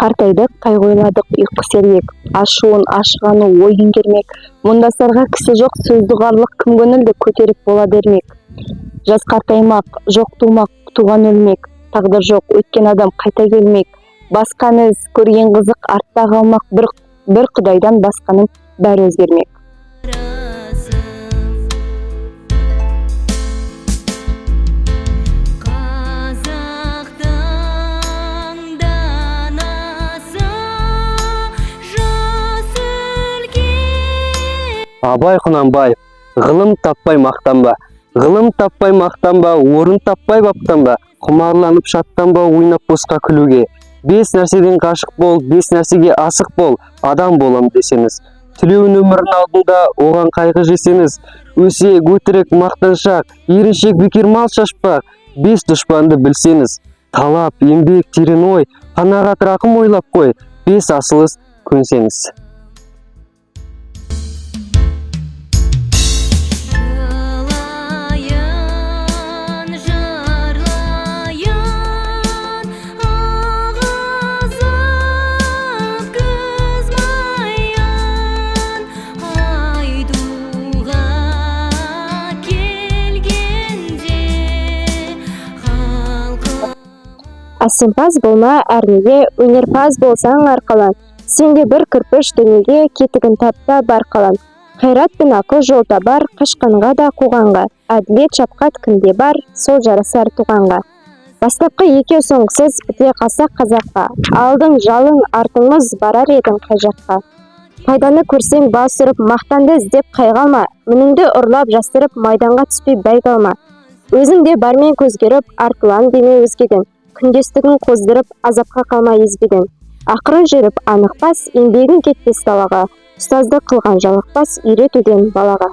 Қартайдық, қайғы ойладық, ұйқы сергек, ашуын, ашығаны ой кермек. Мұңдасарға кісі жоқ, сөзді ұғарлық кім көңілді көтеріп болады ермек. Жас қартаймақ, жоқ тумақ, туған өлмек, тағдыр жоқ, өткен адам қайта келмек. Басқан із, көрген қызық артта қалмақ, бір құдайдан басқаның бәрі өзгермек. Қазақтың данасы жас үлкен. Абай Құнанбаев: «Ғылым таппай мақтанба, ғылым таппай мақтанба, орын таппай баптанба, құмарланып шаттанба, ойнап босқа күлуге. Бес нәрседен қашық бол, бес нәрсеге асық бол, адам болам десеңіз. Тілеуін өмірдің алдында, оған қайғы жесеңіз. Өсек, өтірік, мақтаншақ, еріншек, бекер мал шашпақ. Бес дұшпанды білсеңіз: талап, еңбек, терең ой, қанағат, рақым, ойлап қой. Бес асыл іс көнсеңіз». Жылайын, жырлайын, ағызып көз майын, айтуға келгенде халқым. Әсемпаз болма әрнеге, өнерпаз болсаң арқалан. Сен де бір кірпіш дүниеге, кетігін тап та бар қалан. Қайрат пен ақыл жол табар, қашқанға да, қуғанға. Әділет, шапқат кімде бар, сол жарасар туғанға. Бастапқы екеу соңғысыз біте қалсақ қазаққа, алдың жалын, артың мұз, барар едің қай жаққа? Пайданы көрсең бас ұрып, мақтанды іздеп қайғы алма. Мініңді ұрлап жасырып, майданға түспей бәйге алма. Өзің де бармен көз керіп, артылам деме өзгеден. Күндестігін қоздырып, азапқа қалма езбеден. Ақырын жүріп анық бас, еңбегің кетпес далаға. Ұстаздық қылған жалықпас үйретуден балаға.